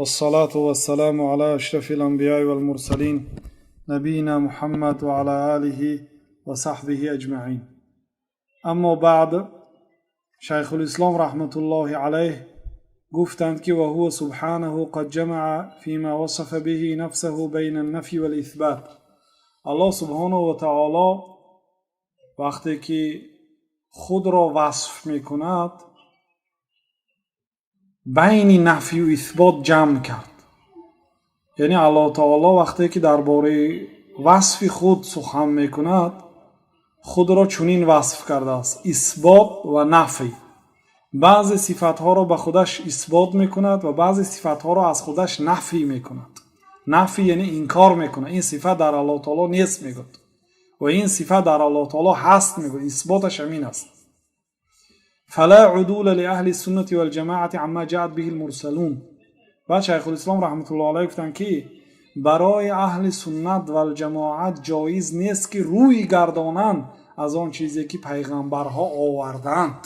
Вассалату вассаламу ала ашрафил анбияи вал мурсалин, набийина Муҳаммад ва ала алиҳи ва саҳбиҳи аҷмаин. Аммо баъд, Шайхулислом раҳматуллоҳи алайҳ гуфтанд, ки ва ҳува субҳанаҳу қад ҷамаа фима васафа биҳи нафсаҳу байна ан-нафйи вал исбот. Аллоҳ субҳонаҳу ва таоло вақте ки худро васф мекунад, байни нафю исбот ҷамъ кард. Яъне Аллоҳ таоло вақте ки дар бораи васфи худ сухан мекунад, худро чунин васф кардааст: исбот ва нафй. Баъзе сифатҳоро ба худаш исбот мекунад ва баъзе сифатҳоро аз худаш нафй мекунад. Нафй яъне инкор мекунад. Ин сифат дар Аллоҳ таоло нест, мегӯяд, ва ин сифат дар Аллоҳ таоло ҳаст, мегӯяд. Исботаш ҳамин аст. Фала удула лиаҳли суннати валҷамоати амма ҷаат биҳи лмурсалун. Баъд Шайхулислом раҳматуллоҳ алайҳ гуфтанд, ки барои аҳли суннат валҷамоат ҷоиз нест, ки рӯй гардонанд аз он чизе, ки пайғамбарҳо овардаанд.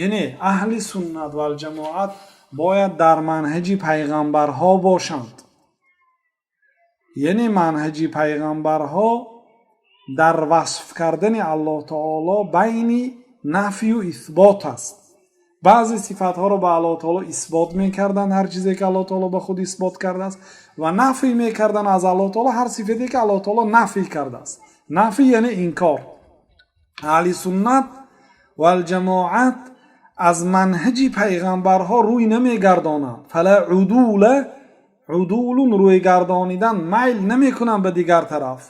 Яъне аҳли суннат валҷамоат бояд дар манҳаҷи пайғамбарҳо бошанд. Яъне манҳаҷи пайғамбарҳо дар васф кардани Аллоҳ таоло байни нафю исбот аст. Баъзе сифатҳоро ба Аллоҳ таоло исбот мекарданд, ҳар чизе ки Аллоҳ таоло ба худ исбот кардааст, ва нафй мекарданд аз Аллоҳ таоло ҳар сифате ки Аллоҳ таоло нафй кардааст. Нафй яъне инкор. Аҳли суннат валҷамоат аз манҳаҷи пайғамбарҳо рӯй намегардонанд. Фала удула, удулун рӯй гардонидан, майл намекунанд ба дигар тараф.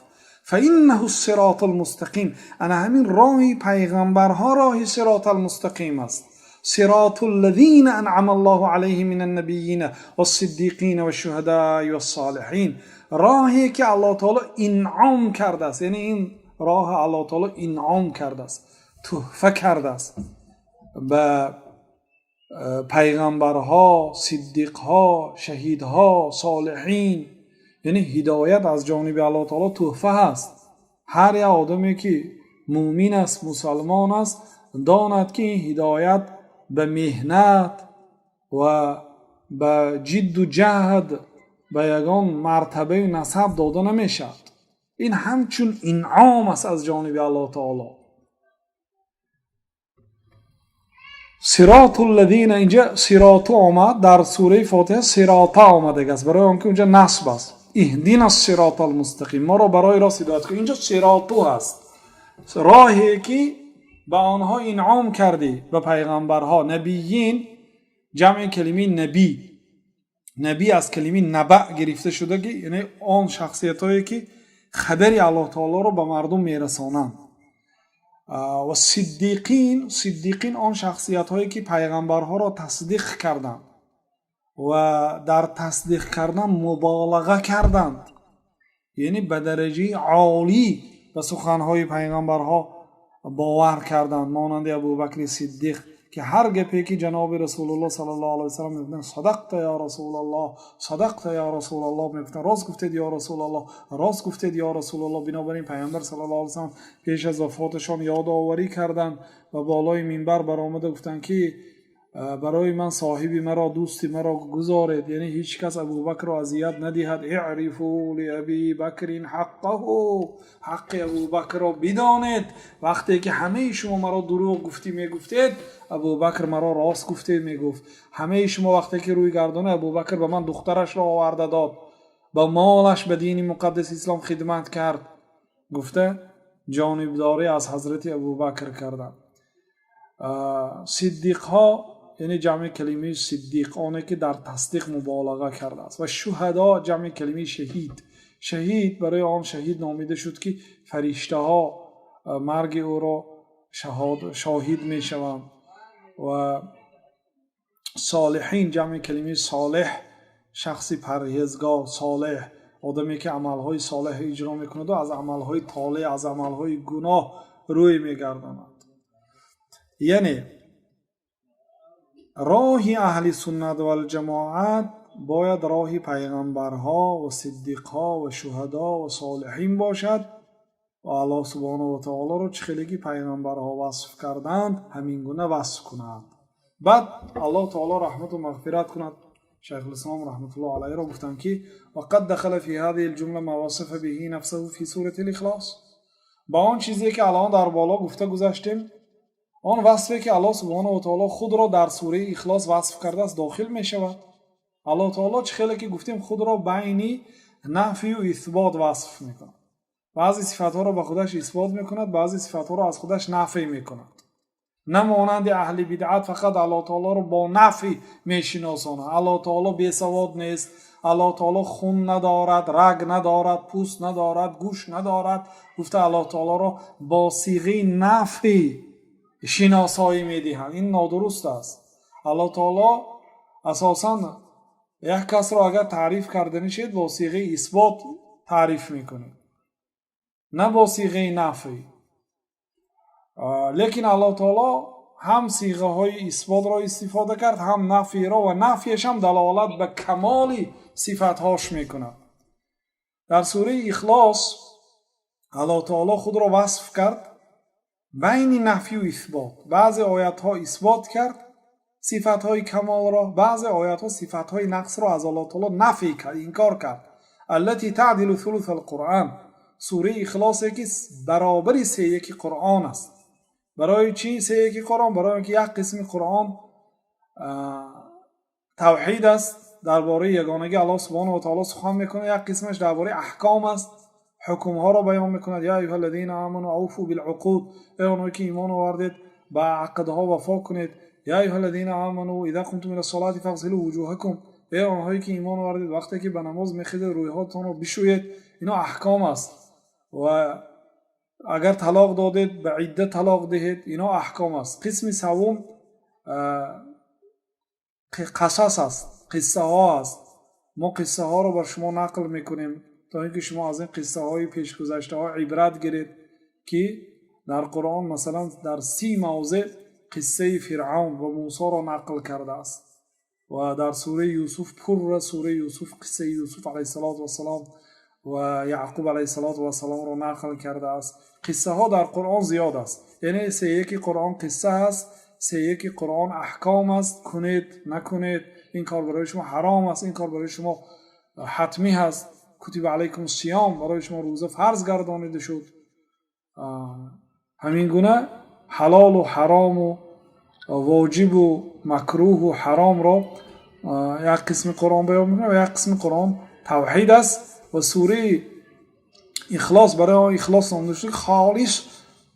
Фаиннаҳу сироту лмустақим. Ана ҳамин роҳи пайғамбарҳо роҳи сирот алмустақим аст. Сироту ллазина анъама Аллоҳу алайҳим мин аннабийина вассиддиқина вашшуҳадаи вассолиҳин. Роҳе ки Аллоҳ таоло инъом кардааст, яъне ин роҳ Аллоҳ таоло инъом кардааст, тӯҳфа кардааст ба пайғамбарҳо, сиддиқҳо, шаҳидҳо, солиҳин. Яъне ҳидоят аз ҷониби Аллоҳ таоло тӯҳфа ҳаст. Ҳар як одаме ки муъмин аст, мусалмон аст, донад, ки ин ҳидоят ба меҳнат ва ба ҷидду ҷаҳд, ба ягон мартабаю насаб дода намешавад. Ин ҳамчун инъом аст аз ҷониби Аллоҳ таоло. Сироту ллазина, инҷа сироту омад, дар сураи Фотиҳа сирота омадагааст, барои он ки унҷа насб аст. Иҳдина сирота алмустақим, моро барои рост ҳидоят кун. Инҷо сироту ҳаст, роҳе ки ба онҳо инъом кардӣ, ба пайғамбарҳо. Набиин ҷамъи калимаи набӣ. Набӣ аз калимаи набаъ гирифта шуда, ки яъне он шахсиятҳое ки хабари Аллоҳ таолоро ба мардум мерасонанд. Ва сиддиқин, сиддиқин он шахсиятҳое ки пайғамбарҳоро тасдиқ карданд ва дар тасдиқ кардан муболаға карданд, яъне ба дараҷаи олӣ ба суханҳои пайғамбарҳо бовар карданд, монанди Абубакри Сиддиқ, ки ҳар гапе ки ҷаноби Расулуллоҳ саллаллоҳу алайҳи васаллам мегуфтанд, садақта ё Расулаллоҳ, садақта ё Расулаллоҳ мегуфтанд, рост гуфтед, ё Расулаллоҳ, рост гуфтед, ё Расулаллоҳ. Бинобар ин Пайғамбар саллаллоҳу алайҳи васаллам пеш аз вафоташон ёдоварӣ карданд ва болои минбар баромада гуфтанд, ки барои ман соҳиби маро, дӯсти маро гузоред, яъне ҳеҷ кас Абубакрро азият надиҳад. Иърифу лиаби бакрин ҳаққаҳу, ҳаққи Абубакрро бидонед. Вақте ки ҳамаи шумо маро дурӯғ гуфтӣ мегуфтед, Абубакр маро рост гуфтед мегуфт. Ҳамаи шумо вақте ки рӯй гардонед, Абубакр ба ман духтарашро оварда дод, ба молаш ба дини муқаддаси ислом хидмат кард, гуфта ҷонибдорӣ аз ҳазрати Абубакр карданд. Сиддиқҳо яъне ҷамъи калимаи сиддиқ, оне ки дар тасдиқ муболаға кардааст. Ва шуҳадо ҷамъи калимаи шаҳид. Шаҳид барои он шаҳид номида шуд, ки фариштаҳо марги ӯро шоҳид мешаванд. Ва солиҳин ҷамъи калимаи солеҳ, шахси парҳезгор, солеҳ, одаме ки амалҳои солеҳ иҷро мекунаду аз амалҳои толеъ, аз амалҳои гуноҳ рӯй мегардонад. Яъне роҳи аҳли суннат валҷамоат бояд роҳи пайғамбарҳо ва сиддиқҳо ва шуҳадо ва солиҳин бошад ва Аллоҳ субҳонаҳу ва таолоро чӣ хеле ки пайғамбарҳо васф карданд, ҳамин гуна васф кунад. Баъд Аллоҳ таоло раҳмату мағфират кунад. Шайхулислом раҳматуллоҳ алайҳро гуфтанд, ки وقد دخل في هذه الجملة ما وصف به نفسه في سورة الإخلاص. Ба он чизе, ки аллоҳ дар боло гуфта гузаштем, он васфе, ки Аллоҳ субҳонаҳу ва таоло худро дар сураи Ихлос васф кардааст, дохил мешавад. Аллоҳ таоло, чӣ хеле ки гуфтем, худро байни нафию исбот васф мекунад. Баъзе сифатҳоро ба худаш исбот мекунад, баъзе сифатҳоро аз худаш нафй мекунад. На монанди аҳли бидъат фақат Аллоҳ таолоро бо нафй мешиносонад. Аллоҳ таоло бесавод нест, Аллоҳ таоло хун надорад, раг надорад, пӯст надорад, гӯш надорад гуфта, Аллоҳ таолоро бо сиғаи нафй шиносоӣ медиҳанд. Ин нодуруст аст. Аллоҳ таоло асосан як касро агар таъриф карданӣ шед, бо сиғаи исбот таъриф мекунед, на бо сиғаи нафй. Лекин Аллоҳ таоло ҳам сиғаҳои исботро истифода кард, ҳам нафйро, ва нафйаш ҳам далолат ба камоли сифатҳош мекунад. Дар сураи Ихлос Аллоҳ таоло худро васф кард байни нафю исбот. Баъзе оятҳо исбот кард сифатҳои камолро, баъзе оятҳо сифатҳои нақсро аз Аллоҳ таоло нафй кард, инкор кард. التي تعدل ثلث القرآن. Сураи Ихлосе, ки баробари сеяки Қуръон аст. Барои чӣ сеяки Қуръон? Барои он ки як қисми Қуръон тавҳид аст, дар бораи ягонагии Аллоҳ субҳонаҳу ва таоло сухан мекунад, як қисмаш дар бораи аҳком аст, ҳукмҳоро баён мекунад. يا أيها الذين آمنوا أوفوا بالعقود. Эй онҳое, ки имон овардед, ба ақдҳо вафо кунед. يا أيها الذين آمنوا إذا قمتم إلى الصلاة فاغسلوا وجوهكم. Эй онҳое, ки имон овардед, вақте ки ба намоз мехезед, рӯйҳотонро бишӯед. Ино аҳком аст. Ва агар талоқ додед, ба идда талоқ диҳед. Ино аҳком аст. Қисми саввум қасас аст, қиссаҳо аст. Мо қиссаҳоро бар шумо нақл мекунем, то ин ки шумо аз ин қиссаҳои пешгузаштаҳо ибрат гиред, ки дар Қуръон, масалан, дар 30 мавзеъ қиссаи Фиръавн ва Мусоро нақл кардааст ва дар сураи Юсуф, пурра сураи Юсуф, қиссаи Юсуф алайҳиссалоту вассалом ва Яъқуб алайҳиссалоту вассаломро нақл кардааст. Қиссаҳо дар Қуръон зиёд аст, яъне сеяки Қуръон қисса аст, сеяки Қуръон аҳком аст: кунед, накунед, ин кор барои шумо ҳаром аст, ин кор барои шумо ҳатмӣ ҳаст. كتب عليكم الصيام, барои шумо рӯза фарз гардонида шуд. Ҳамин гуна ҳалолу ҳарому, воҷибу макрӯҳу ҳаромро як қисми Қуръон баён мекунад ва як қисми Қуръон тавҳид аст. Ва сураи Ихлос барои он Ихлос номида шуд, холис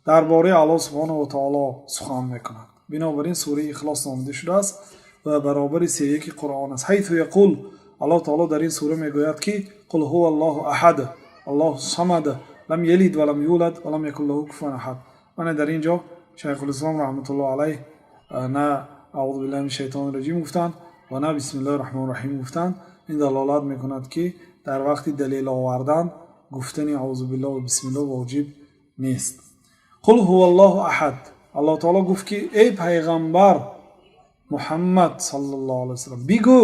дар бораи Аллоҳ субҳонаҳу ва таоло сухан мекунад. Бинобар ин сураи Ихлос номида шудааст ва баробари сеяки Қуръон аст. حيث يقول, Аллоҳ таоло дар ин сура мегӯяд, ки قل هو الله أحد الله الصمد لم يلد ولم يولد ولم يكن له كفوا أحد. Мана дар ин ҷо Шайхулислом раҳматуллоҳ алайҳ на أعوذ بالله من الشيطان الرجيم гуфтанд ва на بسم الله الرحمن الرحيم гуфтанд. Ин далолат мекунад, ки дар вақти далел овардан гуфтани أعوذ بالله ва بسم الله воҷиб нест. قل هو الله أحد. Аллоҳ таоло гуфт, ки эй пайғамбар Муҳаммад саллаллоҳу алайҳи васаллам, бигӯ.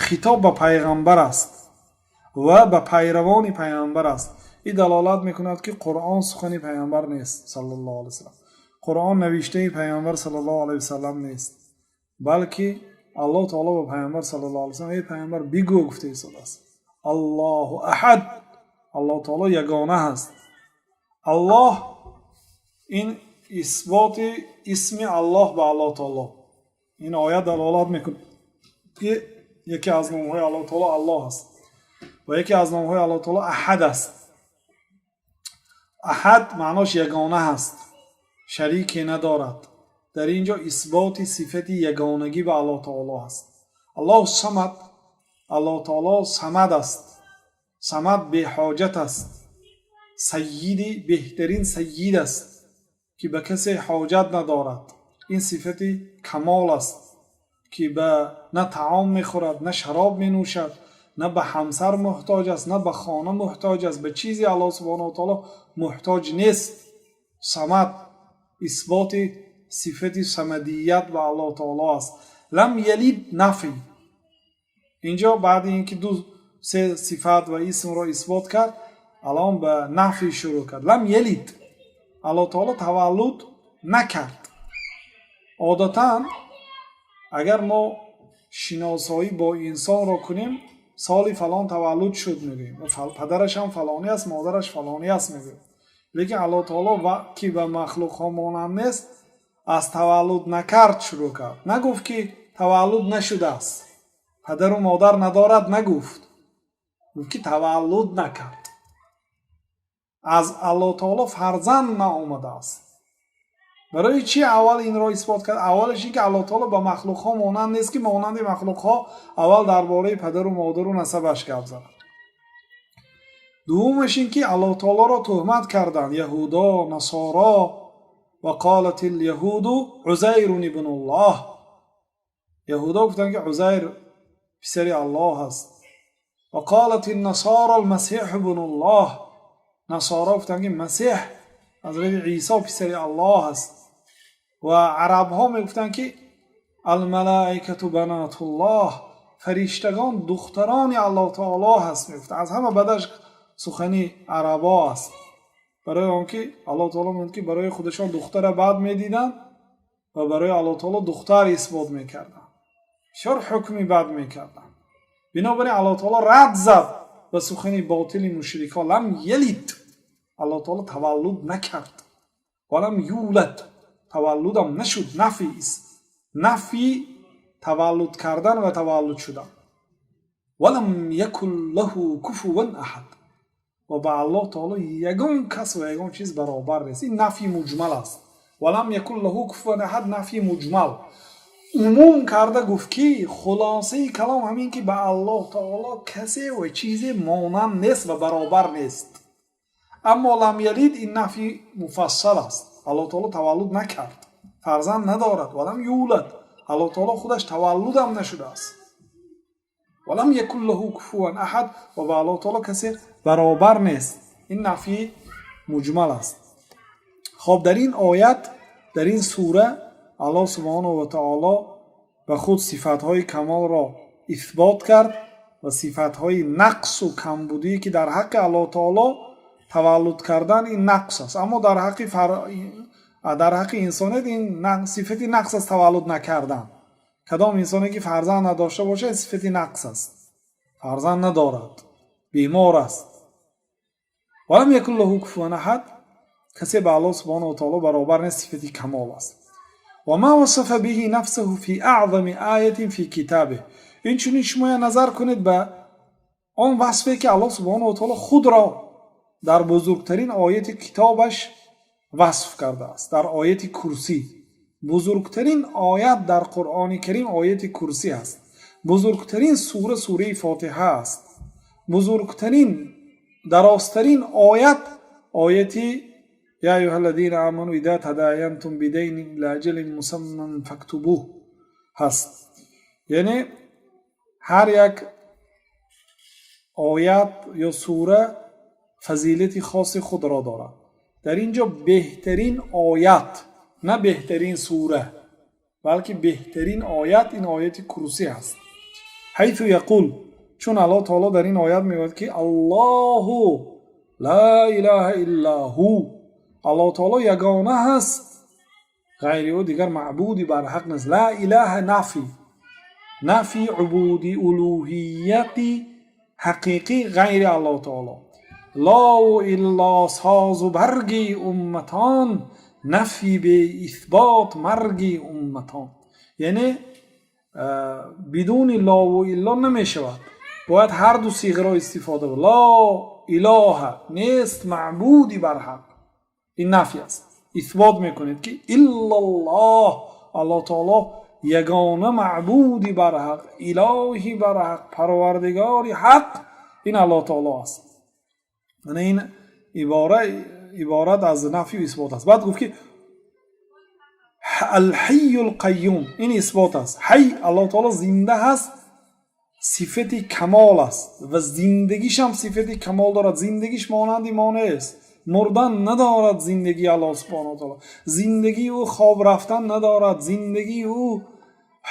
Хитоб ба пайғамбар аст ва ба пайравони пайғамбар аст. Ин далолат мекунад, ки Қуръон сухани пайғамбар нест саллаллоҳу алайҳи васаллам, Қуръон навиштаи пайғамбар саллаллоҳу алайҳи васаллам нест, балки Аллоҳ таоло ба пайғамбар саллаллоҳу алайҳи васаллам: эй пайғамбар, бигӯ гуфта истодааст. الله أحد, Аллоҳ таоло ягона ҳаст. Аллоҳ, ин исботи исми Аллоҳ ба Аллоҳ таоло. Ин оят далолат мекунад, ки яке аз номҳои Аллоҳ таоло Аллоҳ аст ва яке аз номҳои Аллоҳ таоло Аҳад аст. Аҳад маънош ягона ҳаст, шарике надорад. Дар ин ҷо исботи сифати ягонагӣ ба Аллоҳ таоло ҳаст. الله الصمد, Аллоҳ таоло Самад аст. Самад беҳоҷат аст, сайиди беҳтарин сайид аст, ки ба касе ҳоҷат надорад. Ин сифати камол аст, ки ба на таом мехӯрад, на шароб менӯшад, на ба ҳамсар муҳтоҷ аст, на ба хона муҳтоҷ аст. Ба чизе Аллоҳ субҳонаҳу ва таоло муҳтоҷ нест. Самад, исботи сифати самадият ба Аллоҳ таоло аст. لم يلد, нафй. Инҷо баъди ин ки ду се сифат ва исмро исбот кард, алон ба нафй шурӯъ кард. لم يلد, Аллоҳ таоло таваллуд накард. Одатан агар мо Шиносоӣ бо инсонро кунем, соли фалон таваллуд шуд мегӯем, падараш ҳам фалонӣ аст, модараш фалонӣ аст мегӯем. Лекин Аллоҳ таоло, ки ба махлуқҳо монанд нест, аз таваллуд накард шурӯъ кард. Нагуфт, ки таваллуд нашудааст, падару модар надорад нагуфт, гуфт, ки таваллуд накард, аз Аллоҳ таоло фарзанд наомадааст. Барои чӣ аввал инро исбот кард? Аввалаш ин ки Аллоҳ таоло ба махлуқҳо монанд нест, ки монанди махлуқҳо аввал дар бораи падару модару насабаш гап занад. Дуввумаш ин ки Аллоҳ таолоро тӯҳмат карданд яҳудо, насоро. وقالت اليهود عزير ابن الله. Яҳудо гуфтанд, ки Узайр писари Аллоҳ аст. وقالت النصارى المسيح ابن الله. Насоро гуфтанд, ки Масеҳ, ҳазрати Исо, писари Аллоҳ аст. Ва арабҳо мегуфтанд, ки الملائكة بنات الله, фариштагон духтарони Аллоҳ таоло ҳаст мегуфтанд. Аз ҳама бадаш сухани арабо аст, барои он ки Аллоҳ таоло мегӯяд, ки барои худашон духтара бад медиданд ва барои Аллоҳ таоло духтар исбот мекарданд, бисёр ҳукми бад мекарданд. Бинобар ин Аллоҳ таоло рад зад ба сухани ботили мушрикҳо. لم يلد, Аллоҳ таоло таваллуд накард, ولم يولد, таваллудам нашуд. Нафи, нафи таваллуд кардан ва таваллуд шудан. ولم يكن له كفوا أحد, ва ба Аллоҳ таоло ягон кас ва ягон чиз баробар нест. Ин нафи муҷмал аст. ولم يكن له كفوا أحد, нафи муҷмал, умум карда гуфт, ки хулосаи калом ҳамин ки ба Аллоҳ таоло касе ва чизе монанд нест ва баробар нест. Аммо لم يلد, ин нафи муфассал аст. Аллоҳ таоло таваллуд накард, фарзанд надорад. ولم يولد, Аллоҳ таоло худаш таваллудам нашудааст. ولم يكن له كفوا أحد, ва ба Аллоҳ таоло касе баробар нест. Ин нафи муҷмал аст. Хоб, дар ин оят, дар ин сура Аллоҳ субҳонаҳу ва таоло ба худ сифатҳои камолро исбот кард ва сифатҳои нақсу камбудие, ки дар ҳаққи Аллоҳ таоло таваллуд кардан ин нақс аст, аммо дар ҳаққи инсоният ин сифати нақс аст. Таваллуд накардан, кадом инсоне ки фарзанд надошта бошад, сифати нақс аст, фарзанд надорад, бемор аст. ولم يكن له كفوا أحد, касе ба Аллоҳ субҳонаҳу ва таоло баробар нест, сифати камол аст. وما وصف به نفسه في أعظم آية في كتابه. Инчунин шумо назар кунед ба он васфе, ки Аллоҳ субҳонаҳу ва таоло худро дар бузургтарин ояти китобаш васф кардааст, дар ояти Курсӣ. Бузургтарин оят дар Қуръони Карим ояти Курсӣ аст. Бузургтарин сура сураи Фотиҳа аст. Бузургтарин, дарозтарин оят ояти يا أيها الذين آمنوا إذا تداينتم بدين إلى أجل مسمى فاكتبوه ҳаст. Яъне ҳар як оят ё сура фазилати хоси худро дорад. Дар ин ҷо беҳтарин оят, на беҳтарин сура, балки беҳтарин оят ин ояти Курсӣ аст. حيث يقول, чун Аллоҳ таоло дар ин оят мегӯяд, ки الله لا إله إلا هو, Аллоҳ таоло ягона ҳаст, ғайри ӯ дигар маъбуди барҳақ нест. لا إله, нафи, нафи убуди улӯҳияти ҳақиқӣ ғайри Аллоҳ таоло. Лову илло созу барги умматон, нафи беисбот марги умматон. Яъне бидуни лову илло намешавад, бояд ҳарду сиғаро истифода бур. لا إله, нест маъбуди барҳақ, ин нафи аст. Исбот мекунед, ки إلا الله, Аллоҳ таоло ягона маъбуди барҳақ, илоҳи барҳақ, парвардигори ҳақ ин Аллоҳ таоло аст. Мана ин ибора иборат аз нафию исбот аст. Баъд гуфт, ки الحي القيوم, ин исбот аст. Ҳай, Аллоҳ таоло зинда ҳаст, сифати камол аст ва зиндагишам сифати камол дорад. Зиндагиш монанди мо нест, мурдан надорад зиндагии Аллоҳ субҳона таоло, зиндагии ӯ хоб рафтан надорад, зиндагии ӯ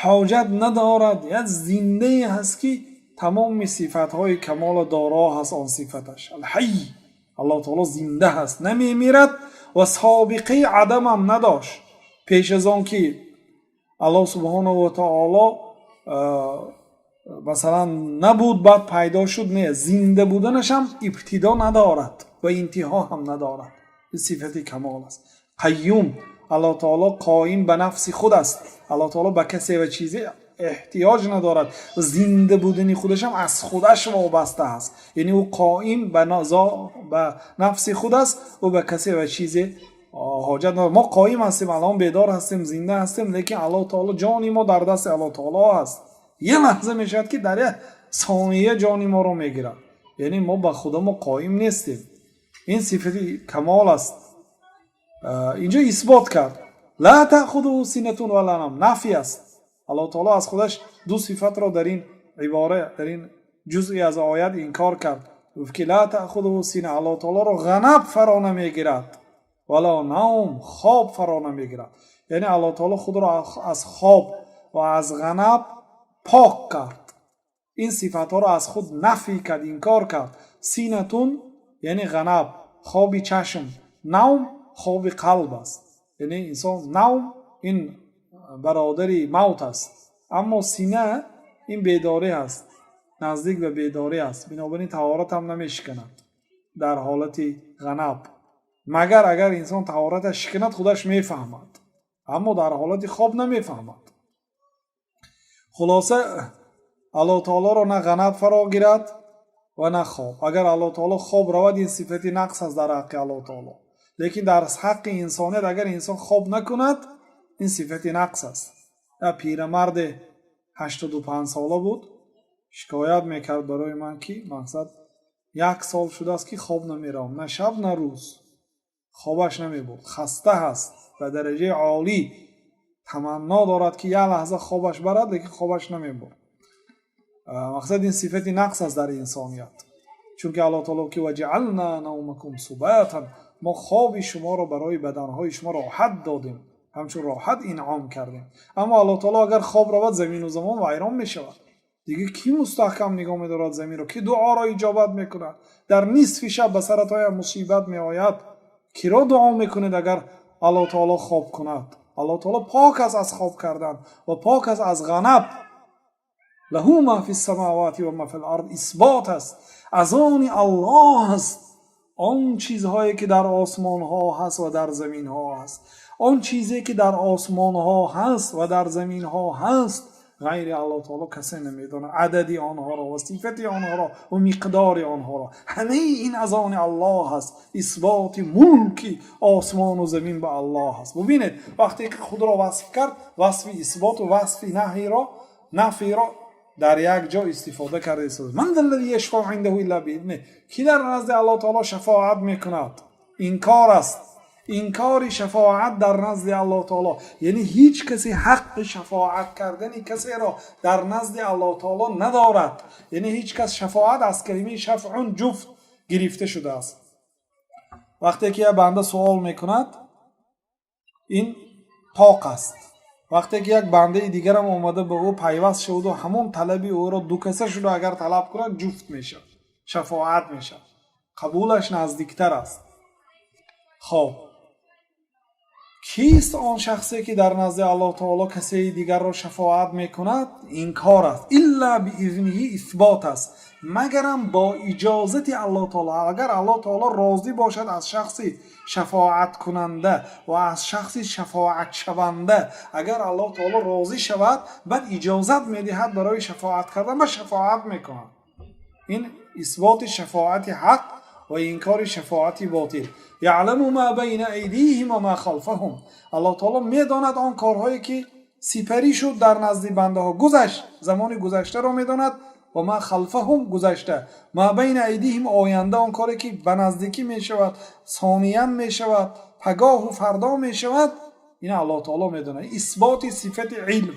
ҳоҷат надорад. Як зиндае ҳаст, ки тамоми сифатҳои камола доро ҳаст. Он сифаташ الحي, Аллоҳ таоло зинда ҳаст, намемирад ва собиқаи адамам надошт. Пеш аз он ки Аллоҳ субҳонаҳу ва таоло Масалан, набуд, баъд пайдо шуд, не, зинда буданаш ҳам ибтидо надорад ва интиҳо ҳам надорад. Ин сифати камол аст. Қайюм, Аллоҳ таоло қоим ба нафси худ аст. Аллоҳ таоло ба касе ва чизе эҳтиёҷ надорад. Зинда будани худашам аз худаш вобаста аст, яъне ӯ қоим ба нафси худ аст, ӯ ба касе ва чизе ҳоҷат надорад. Мо қоим ҳастем, алон бедор ҳастем, зинда ҳастем, лекин Аллоҳ таоло, ҷони мо дар дасти Аллоҳ таоло аст. Як лаҳза мешавад, ки дар як сония ҷони моро мегирад, яъне мо ба худамо қоим нестем. Ин сифати камол аст. Инҷо исбот кард. Ла таъхузуҳу синатун вала навм, нафй аст. Аллоҳ таоло аз худаш ду сифатро дар ин ибора, дар ин ҷузъи аз оят инкор кард. Гуфт, ки ла таъхузуҳу сина, Аллоҳ таолоро ғанаб фаро намегирад, вала навм, хоб фаро намегирад. Яъне Аллоҳ таоло худро аз хоб ва аз ғанаб пок кард, ин сифатҳоро аз худ нафй кард, инкор кард. Синатун яъне ғанаб, хоби чашм, навм хоби қалб аст. Яъне инсон, навм ин бародари мавт аст, аммо сина ин бедорӣ аст, наздик ба бедорӣ аст. Бинобар ин таҳорат ҳам намешиканад дар ҳолати ғанаб, магар агар инсон таҳораташ шиканад, худаш мефаҳмад, аммо дар ҳолати хоб намефаҳмад. Хулоса, Аллоҳ таолоро на ғанаб фаро гирад ва на хоб. Агар Аллоҳ таоло хоб равад, ин сифати нақс аст дар ҳаққи Аллоҳ таоло, лекин дар ҳаққи инсоният агар инсон хоб накунад, ин сифати нақс аст. Як пирамарде 85сола буд, шикоят мекард барои ман, ки мақсад як сол шудааст, ки хоб намеравам, на шаб, на рӯз хобаш намебурд. Хаста ҳаст ба дараҷаи олӣ, таманно дорад, ки як лаҳза хобаш барад, лекин хобаш намебурд. Мақсад, ин сифати нақс аст дар инсоният, чунки Аллоҳ таоло ки ваҷаална навмакум субатан, мо хоби шуморо барои баданҳои шумо роҳат додем, ҳамчун роҳат инъом кардем. Аммо Аллоҳ таоло агар хоб равад, замину замон вайрон мешавад. Дигар кӣ мустаҳкам нигоҳ медорад заминро? Кӣ дуоро иҷобат мекунад? Дар нисфи шаб ба саратон мусибат меояд, киро дуо мекунед, агар Аллоҳ таоло хоб кунад? Аллоҳ таоло пок аст аз хоб кардан ва пок аст аз ғанаб. Лаҳу ма фи самавати ва ма фи лард, исбот аст, аз они Аллоҳ аст он чизҳое, ки дар осмонҳо ҳаст ва дар заминҳо ҳаст. Он чизе, ки дар осмонҳо ҳаст ва дар заминҳо ҳаст, ғайри Аллоҳ таоло касе намедонад адади онҳоро ва сифати онҳоро ва миқдори онҳоро. Ҳамаи ин аз они Аллоҳ аст. Исботи мулки осмону замин ба Аллоҳ аст. Бубинед, вақте ки худро васф кард, васфи исботу васфи наҳиро, нафиро дар як ҷо истифода карда истода. Ман ки дар назди Аллоҳ таоло шафоат мекунад? Инкор аст, инкори шафоат дар назди Аллоҳ таоло. Яъне ҳеҷ касе ҳаққи шафоат кардани касеро дар назди Аллоҳ таоло надорад. Яъне ҳеҷ кас, шафоат аз калимаи шафъун, ҷуфт гирифта шудааст. Вақте ки як банда суол мекунад, ин тоқ аст. Вақте ки як бандаи дигарам омада ба ӯ пайваст шаваду ҳамон талаби ӯро ду каса шуда агар талаб кунад, ҷуфт мешавад, шафоат мешавад, қабулаш наздиктар аст. Хоб, кист он шахсе, ки дар назди Аллоҳ таоло касеи дигарро шафоат мекунад? Инкор аст. Илла биизниҳи, исбот аст, магарам бо иҷозати Аллоҳ таоло. Агар Аллоҳ таоло розӣ бошад аз шахси шафоаткунанда ва аз шахси шафоатшаванда, агар Аллоҳ таоло розӣ шавад, баъд иҷозат медиҳад барои шафоат кардан ва шафоат мекунад. Ин исботи шафоати ҳақ ва инкори шафоати ботил. Яъламу ма байна айдиҳим ва ма халфаҳум, Аллоҳ таоло медонад он корҳое, ки сипарӣ шуд дар назди бандаҳо, гузашт, замони гузаштаро медонад, ва ма халфаҳум, гузашта, ма байна айдиҳим, оянда, он коре, ки ба наздикӣ мешавад, сониян мешавад, пагоҳу фардо мешавад, ин Аллоҳ таоло медонад. Исботи сифати илм,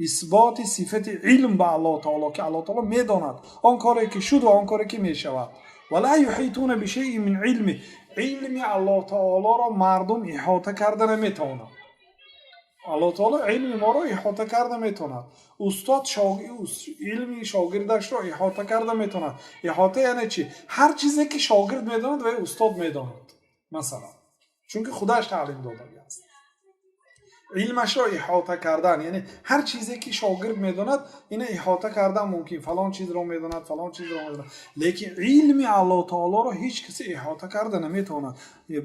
исботи сифати илм ба Аллоҳ таоло, ки Аллоҳ таоло медонад он коре, ки шуд, ва он коре, ки мешавад. Ва ла юҳитуна бишайин мин илми, илми Аллоҳ таолоро мардум иҳота карда наметавонад. Аллоҳ таоло илми моро иҳота карда метавонад, устод илми шогирдашро иҳота карда метавонад. Иҳота яъне чи? Ҳар чизе, ки шогирд медонад, вай устод медонад, масалан, чунки худаш таълим додагӣ аст. Илмашро иҳота кардан, яъне ҳар чизе ки шогирд медонад, ина иҳота кардан мумкин, фалон чизро медонад, фалон чизро медонад, лекин илми Аллоҳ таолоро ҳеҷ касе иҳота карда наметавонад,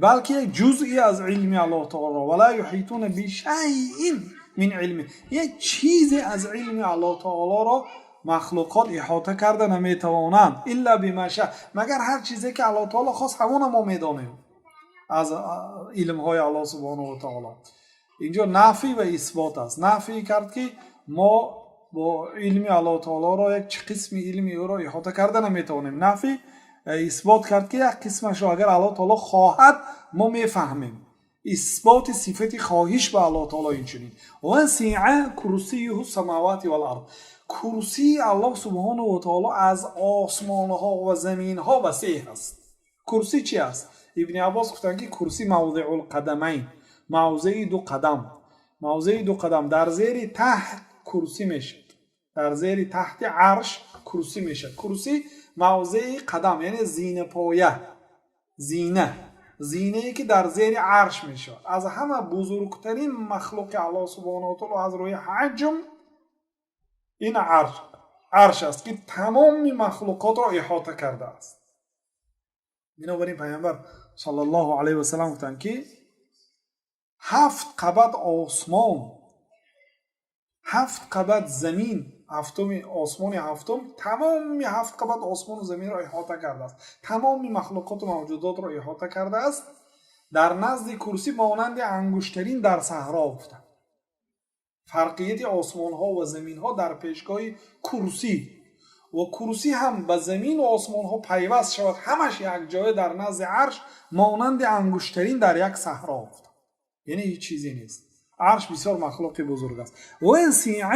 балки як ҷузъе аз илми Аллоҳ таолоро. ولا يحيطون بشيء من علمه, як чизе аз илми Аллоҳ таолоро махлуқот иҳота карда наметавонанд. إلا بما شاء, магар ҳар чизе ки Аллоҳ таоло хост, ҳамона мо медонем аз илмҳои Аллоҳ субҳонаҳу ва таоло. Инҷо нафӣ ва исбот аст. Нафӣ кард, ки мо бо илми Аллоҳ таолоро, як қисми илми ӯро иҳота карда наметавонем. Нафӣ, исбот кард, ки як қисмашро агар Аллоҳ таоло хоҳад, мо мефаҳмем. Исботи сифати хоҳиш ба Аллоҳ таоло. Инчунин وسع كرسيه السماوات والأرض, курсии Аллоҳ субҳонаҳу ва таоло аз осмонҳо ва заминҳо васеъ аст. Курсӣ чи аст? Ибни Аббос гуфтанд, ки курсӣ موضع القدمين, мавзеи ду қадам, мавзеи ду қадам. Дар зери тахт курсӣ мешавад, дар зери тахти арш курсӣ мешавад. Курсӣ мавзеи қадам, яъне зинапоя, зина, зинае ки дар зери арш мешавад. Аз ҳама бузургтарин махлуқи Аллоҳ субҳонаҳу ва таоло аз рӯи ҳаҷм ин арш аст, ки тамоми махлуқотро иҳота кардааст. Бинобар ин Пайғамбар саллаллоҳу алайҳи васалам гуфтанд, ки ҳафт қабат осмон, ҳафт қабат замин, ҳафтуми осмони ҳафтум тамоми ҳафт қабат осмону заминро иҳота кардааст, тамоми махлуқоту мавҷудотро иҳота кардааст. Дар назди курсӣ монанди ангуштарин дар саҳро гуфтанд. Фарқияти осмонҳо ва заминҳо дар пешгоҳи курсӣ, ва курсӣ ҳам ба замину осмонҳо пайваст шавад, ҳамаш якҷоя дар назди арш монанди ангуштарин дар як саҳро гуфтанд, яъне ҳеҷ чизе нест. Арш бисёр махлуқи бузург аст. وسع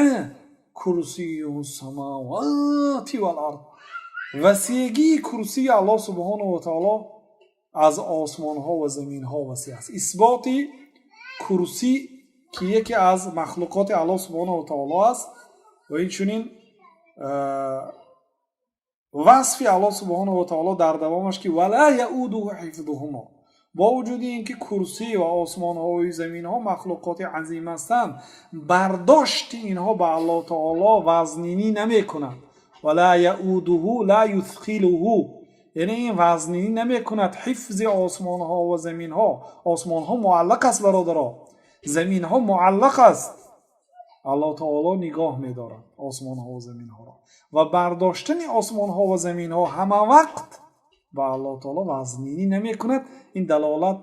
كرسيه السماوات والأرض, васеъгии курсии Аллоҳ субҳонаҳу ва таоло аз осмонҳо ва заминҳо васеъ аст. Исботи курсӣ, ки яке аз махлуқоти Аллоҳ субҳонаҳу ва таоло аст, ва инчунин васфи Аллоҳ субҳонаҳу ва таоло дар давомаш, ки ولا يؤوده حفظهما, бо вуҷуди ин ки курсӣ ва осмонҳои заминҳо махлуқоти азим ҳастанд, бардошти инҳо ба Аллоҳ таоло вазнинӣ намекунад. ولا يؤوده لا يثقله, яъне ин вазнинӣ намекунад ҳифзи осмонҳо ва заминҳо. Осмонҳо муаллақ аст, бародаро, заминҳо муаллақ аст. Аллоҳ таоло нигоҳ медорад осмонҳо ва заминҳоро, ва бардоштани осмонҳо ва заминҳо ҳама вақт ба Аллоҳ таоло вазнинӣ намекунад. Ин далолат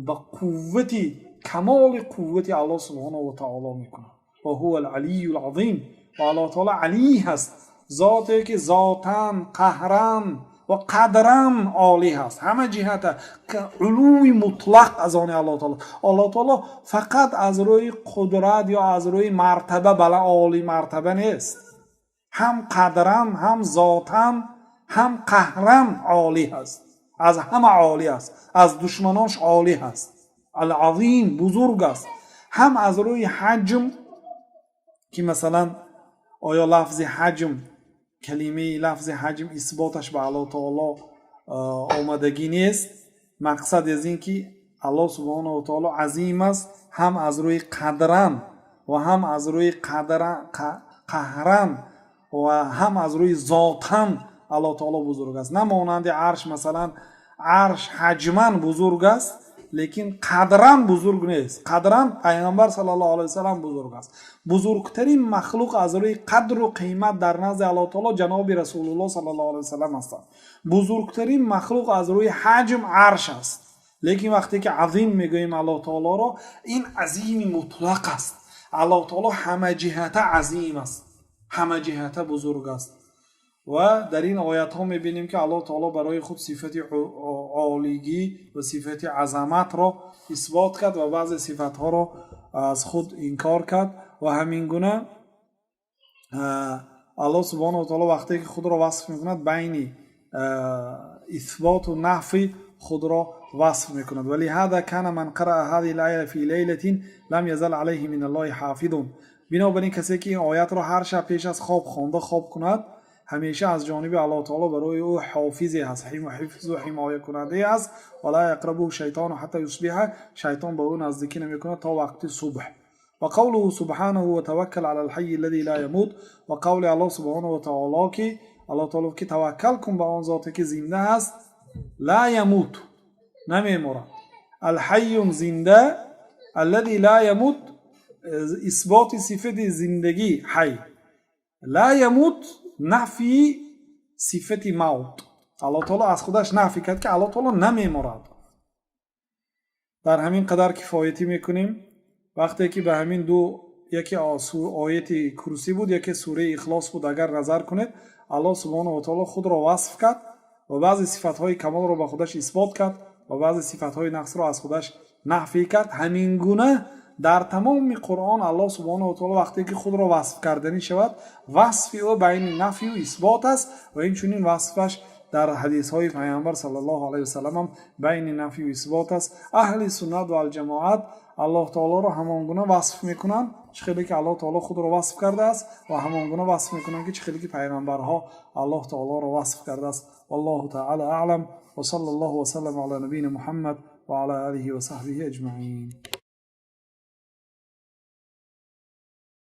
ба қуввати, камоли қуввати Аллоҳ субҳонаҳу ва таоло мекунад. وهو العلي العظيم, ва Аллоҳ таоло алӣ ҳаст, зоте ки зотан, қаҳран ва қадран олӣ ҳаст, ҳама ҷиҳата улуви мутлақ аз они Аллоҳ таоло. Аллоҳ таоло фақат аз рӯи қудрат ё аз рӯи мартаба бала олӣ мартаба нест, ҳам қадран, ҳам зотан, ҳам қаҳран олӣ ҳаст, аз ҳама олӣ аст, аз душманош олӣ ҳаст. العظيم, бузург аст. Ҳам аз рӯи ҳаҷм, ки масалан оё лафзи ҳаҷм, калимаи лафзи ҳаҷм исботаш ба Аллоҳ таоло омадагӣ нест. Мақсад аз ин ки Аллоҳ субҳонаҳу ва таоло азим аст ҳам аз рӯи қадран ва ҳам аз рӯи қаҳран ва ҳам аз рӯи зотан Аллоҳ таоло бузург аст. На монанди арш, масалан, арш ҳаҷман бузург аст, лекин қадран бузург нест. Қадран Пайғамбар саллаллоҳу алайҳи васалам бузург аст. Бузургтарин махлуқ аз рӯи қадру қимат дар назди Аллоҳ таоло ҷаноби Расулуллоҳ саллаллоҳу алайҳи васалам ҳастанд. Бузургтарин махлуқ аз рӯи ҳаҷм арш аст, лекин вақте ки азим мегӯем Аллоҳ таолоро, ин азими мутлақ аст. Аллоҳ таоло ҳамаҷиҳата азим аст, ҳамаҷиҳата бузург аст. Ва дар ин оятҳо мебинем, ки Аллоҳ таоло барои худ сифати олигӣ ва сифати азаматро исбот кард ва баъзе сифатҳоро аз худ инкор кард. Ва ҳамин гуна Аллоҳ субҳонаҳу ва таоло вақте ки худро васф мекунад, байни исботу нафи худро васф мекунад. ولهذا كان من قرأ هذه الآية في ليلة لم يزل عليه من الله حافظ. Бинобар ин касе ки ин оятро ҳар шаб пеш аз хоб хонда хоб кунад, ҳамеша аз ҷониби Аллоҳ таоло барои ӯ ҳофизе ҳаст, ҳифзу ҳимоякунандае аст. ولا يقربه الشيطان حتى يصبح, шайтон ба ӯ наздикӣ намекунад то вақти субҳ. Ва قوله سبحانه وتوكل على الحي الذي لا يموت. Ва қавли Аллоҳ سبحانه وتعالى, ки Аллоҳ таоло ки таваккал кун ба он зоте, ки зинда аст, لا يموت, намемурад. الحي зинда, الذي لا يموت, исботи сифати зиндагӣ حي, لا يموت, нафйи сифати موت. Аллоҳ таоло аз худаш нафй кард, ки Аллоҳ таоло намемурад. Дар ҳамин қадар кифоятӣ мекунем. Вақте ки ба ҳамин ду, яке ояти курсӣ буд, яке сураи Ихлос буд, агар назар кунед, Аллоҳ سبحانه وتعالى худро васф кард ва баъзе сифатҳои камолро ба худаш исбот кард ва баъзе сифатҳои нақсро аз худаш нафй кард. Ҳамин гуна дар тамоми Қуръон Аллоҳ سبحانه وتعالى вақте ки худро васф карданӣ шавад, васфи ӯ байни нафю исбот аст ва инчунин васфаш дар ҳадисҳои Пайғамбар صلى الله عليه وسلم ҳам байни нафю исбот аст. Аҳли суннат валҷамоат Аллоҳ таолоро ҳамон гуна васф мекунанд, чӣ хеле ки Аллоҳ таоло худро васф кардааст, ва ҳамон гуна васф мекунанд, ки чӣ хеле ки пайғамбарҳо Аллоҳ таолоро васф кардааст. والله تعالى أعلم، وصلى الله وسلم على نبينا محمد وعلى آله وصحبه أجمعين.